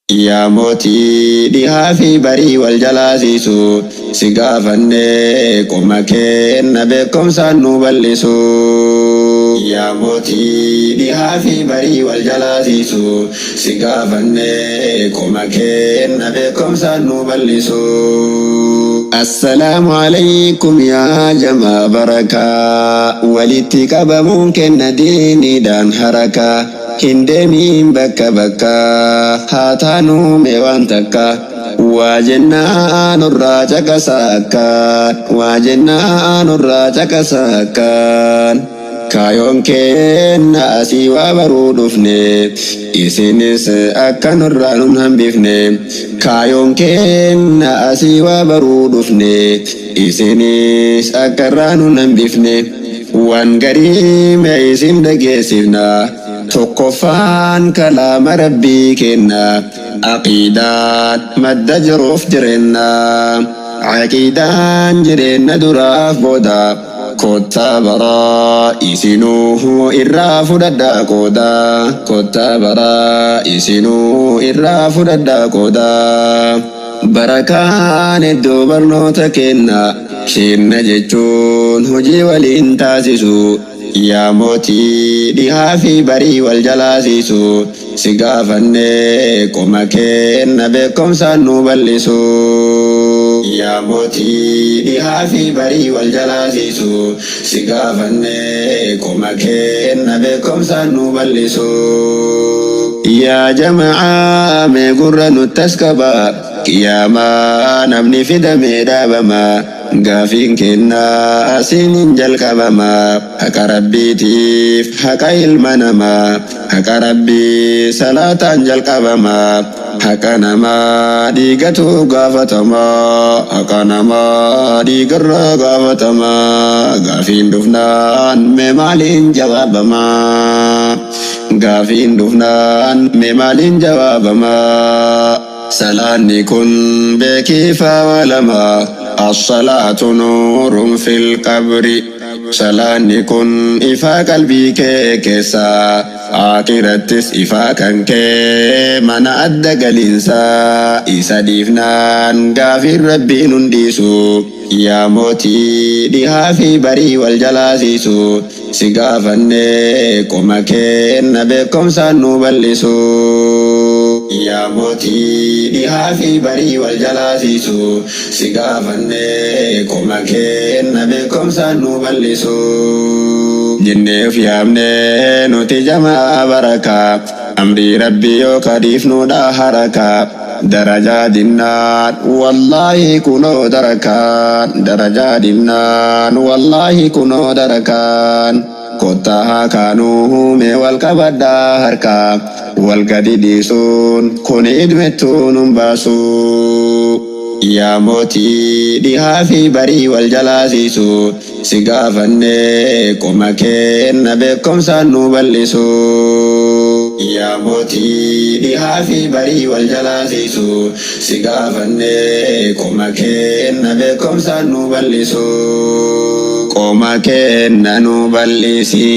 Yaa mootii dhihaa fi barii wal jalaasiisu, si gaafannee qoma keenna beekumsaan nu bal'isu. Yaa mootii dhihaa fi barii wal jalaasiisu, si gaafannee qoma keenna beekumsaan nu bal'isu. Assalaamu alaykum yaa jamaa barakaa, walitti qabamuun kenna diiniidhaan harakaa. Hin deemiin bakka bakka, haa taanuu mee waan takka. Waa jennaa nurraa caqasaa akkaan, waa jennaa nurraa caqasaa akkaan. Kaayoon keenna asii waa baruu dhufne, isinis akka nurraa nun hambifne. Kaayoon keenna asii waa baruu dhufne, isinis akka irraa nun hambifne. Waan garii mee isin dhageessifna. Tokkoffaan kalaama Rabbii keenna, aqiidaan madda jiruuf jireenna. Aqiidaan jireenna duraaf booda, kottaa baraa isinuu irraa fudhadhaa qooda. Kottaa baraa isinuu irraa fudhadhaa qooda. Barakaan iddoo barnoota keenna, keenna jechuun hojii waliin taasisu. Yaa mootii dhihaa fi barii wal jalaasiisu, si gaafannee qoma keenna beekumsaan nu bal'isu. Yaa mootii dhihaa fi barii wal jalaasiisu, si gaafannee qoma keenna beekumsaan nu bal'isu. Yaa jama'aa mee gurra nuttas qabaa, qiyaamaa namni fidamee dhaabama. Gaafiin keenna asiin hin jalqabama, haqa Rabbiitiif haqa ilma namaa. Haqa Rabbii salaataan jalqabama, haqa namaa dhiigatu gaafatama. Haqa namaa dhiigarraa gaafatama. Gaafiin dhufnaan mee maaliin jawaabama? Gaafiin dhufnaan mee maaliin jawaabama? Salaanni kun beekii faa lama, as-salaatu nuurun fil qabri. Salaanni kun ifaa qalbii kee keessaa, aakirattis ifaa kan kee mana adda galiinsaa. Isa dhiifnaan gaafiin Rabbiin hun dhiisu. Yaa mootii dhihaa fi barii wal jalaasiisu, si gaafannee qoma keenna beekumsaan nu bal'isu. Yaa mootii dhihaa fi barii wal jalaasiisu, si gaafannee qoma keenna beekumsaan nu bal'isu. Jenneef yaamnee nuti jamaa barakaa, amrii Rabbii yoo kadiifnuudha harakaa. Darajaa dinnaan wallaahi kunoo darakaan, darajaa dinnaan wallaahi kunoo darakaan. Kottaa haa kaanuu mee wal qabadhaa harkaa, wal gadi dhiisuun kun idmettuu nun baasu. Yaa mootii dhihaa fi barii wal jalaasiisu, si gaafannee qoma keenna beekumsaan nu bal'isu. Yaa mootii dhihaa fi barii wal jalaasiisu, si gaafannee qoma keenna beekumsaan nu bal'isu. Qoma keenna nu bal'isi,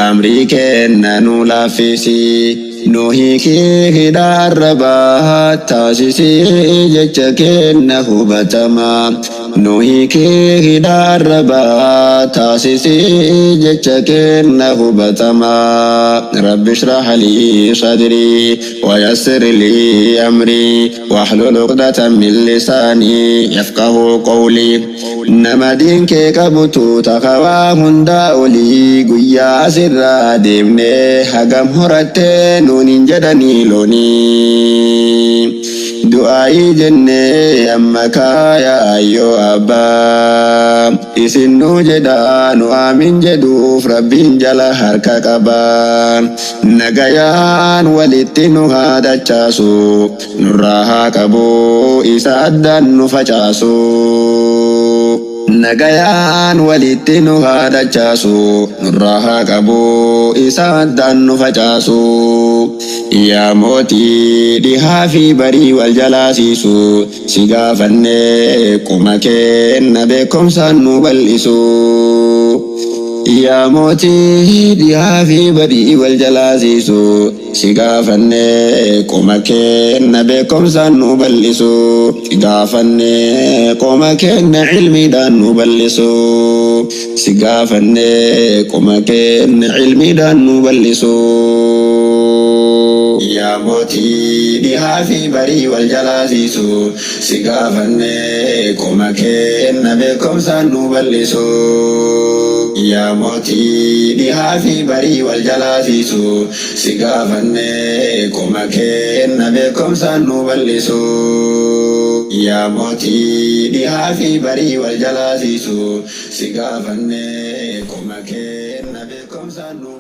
amrii keenna nu laaffisi. Nu hiikii hidhaa arrabaa, taasisii jecha keenna hubatamaa. Nu hiikii hidhaa arrabaa, taasisii jecha keenna hubatamaa. Rabbi ishrah lii sadrii wayassir lii amrii wahlul uqdatan min lisaanii yafqahuu qawlii. Nama diin kee qabutu takawaa hundaa olii, guyyaa asirraa deemnee hagam horattee nuun hin jedhanii loonii. Du'aayii jennee amma kaaya ayyoo abbaa, isin nuu jedhaa nu aamin jedhuuf Rabbiin jala harka qabaa. Nagayaan walitti nu haa dachaasu, nurraa haa qabu isa addaan nu facaasu. Nagayaan walitti nu haa dachaasu, nurraa haa qabu isa addaan nu facaasu. Yaa mootii dhihaa fi barii wal jalaasiisu, si gaafannee qoma keenna beekumsaan nu bal'isu. Yaa mootii dhihaa fi barii wal jalaasiisu, Si gaafannee qoma keenna beekumsaan nu bal'isu. Si gaafannee qoma keenna ilmiidhaan nu bal'isu. Si gaafannee qoma keenna ilmiidhaan nu bal'isu. Yaa mootii dhihaa fi barii wal jalaasiisu. Si gaafannee qoma keenna beekumsaan nu bal'isu. Yaa mootii dhihaa fi barii wal jalaasiisu. Si gaafannee qoma keenna beekumsaan nu bal'isu. Yaa mootii dhihaa fi barii wal jalaasiisu. Si gaafannee qoma keenna beekumsaan nu.